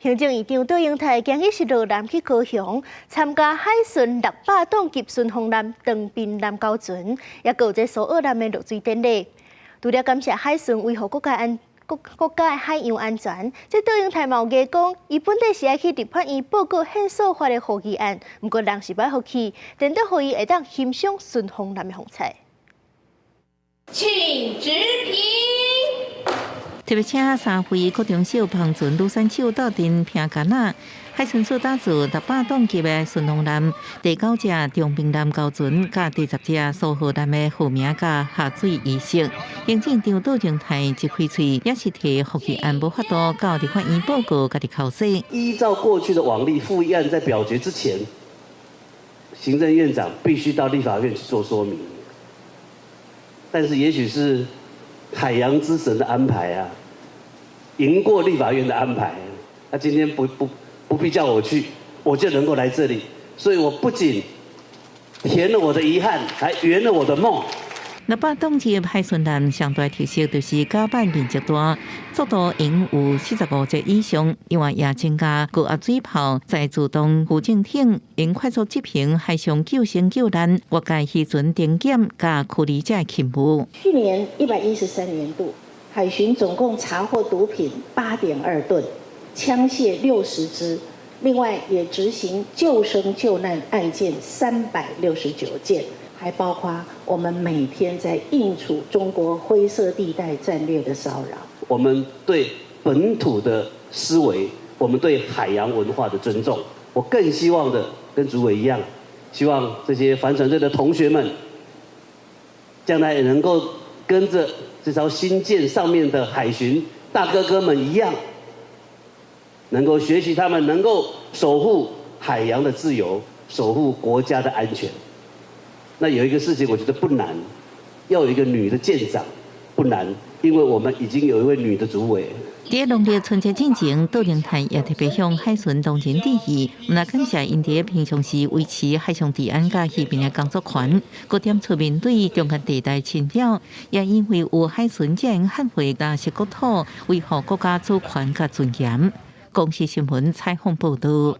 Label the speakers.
Speaker 1: 行政院長卓榮泰今日是落南去高雄參加海巡600檔級順風艦長濱艦交船，也閣有這蘇澳艦的落水典禮。除了感謝海巡維護國家的海洋安全，這卓榮泰嘛有講，伊本底是愛去立法院報告限塑法的附議案，毋過人是無愛去，顛倒予伊會當欣賞順風艦的風采。
Speaker 2: 請執評。
Speaker 3: 特別請三位國中小帆船女選手鬥陣拼桿仔，海巡署打造600檔級的順風艦，第九隻長濱艦交船，佮第十隻蘇澳艦的號名佮下水儀式。行政長卓榮泰一開喙，也是提附議案無法度到立法院報告，家己剾洗。
Speaker 4: 依照過去的往例，附議案在表決之前，行政院長必須到立法院去做說明。但是，也許是海洋之神的安排啊，贏過立法院的安排。他今天不必叫我去，我就能夠來這裡，所以我不僅填了我的遺憾，還圓了我的夢。
Speaker 3: 600檔級海巡艦上大特色就是甲板面積大，速度應有45節以上。另外也增加高壓水炮，在自動浮潛艇，用快速執行海上救生救難、越界漁船偵檢佮驅離者勤務。
Speaker 5: 去年113年度，海巡總共查獲毒品8.2噸，槍械60支，另外也執行救生救難案件369件。還包括我們每天在應處中國灰色地帶戰略的騷擾。
Speaker 4: 我們對本土的思維，我們對海洋文化的尊重，我更希望的跟主委一樣，希望這些帆船隊的同學們，將來也能夠跟着這艘新艦上面的海巡大哥哥們一樣，能夠學習他們能夠守護海洋的自由，守護國家的安全。那有一個事情，我覺得不難，要有一個女的艦長不難，因為我們已經有一位女的主委。
Speaker 3: 佇農曆春節進前，卓榮泰也特別向海巡同仁致意，毋但感謝𪜶佇平常時維持海上治安佮漁民的工作權，閣點出面對中間地帶侵擾，也因為有海巡才會捍衛藍色國土，維護國家主權佮尊嚴。公視新聞採訪報導。